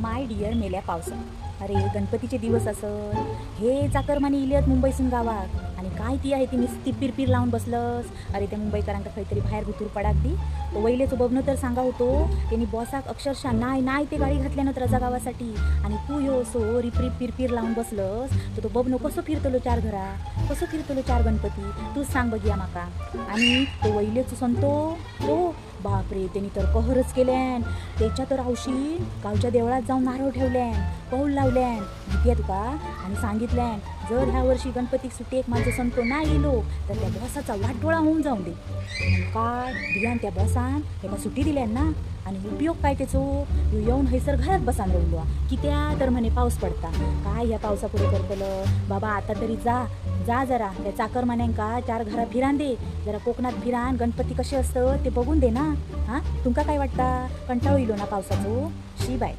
My dear मेल्या पावसा, अरे गणपतीचे दिवस असत, हे चाकरमानी इलेत मुंबईसून गावात आणि काय ती आहे ती नुसती पिरपीर लावून बसलंस. अरे त्या मुंबईकरांका खंयतरी बाहेर घुतूर पडाक दी. तो वैलेचो बबनो तर सांगा होतो त्यांनी बॉसाक अक्षरशः नाही नाही ते गाडी घातल्यानं रजा गावासाठी, आणि तू ह्यो सो रिपरिप पिरपीर लावून बसलंस तर तो बबनो कसो फिरतलो चार घरा, कसो फिरतलो चार गणपती, तूच सांग बघिया माका. आणि तो वैलेचो संतो तो बापरे त्यांनी तर कहरच केल्यान. त्याच्या तर हौशी गावच्या देवळात जाऊन नारळ ठेवल्यान, कौल लावल्यान, माहिती आहे तुका. आणि सांगितल्यान जर ह्या वर्षी गणपतीक सुटयेक माझो संतो ना येयलो तर त्या बॉसाचा वाटोळा होऊन जाऊन दे. काय दिल्यान त्या बॉसान तेका सुटी दिल्यान ना, आणि उपयोग काय तेचो, ह्यो येवन हयसर घरात बसान रावलो कित्या तर म्हणे पावस पडता. काय ह्या पावसा पुढे करतलं बाबा, आता तरी जा जा जरा त्या चाकरमान्यांका चार घरा फिरान दे, जरा कोकणात फिरान गणपती कसे असत ते बघून दे ना. हां तुमका काय वाटता, कंटाळो इलो ना पावसाचो? शी बाय.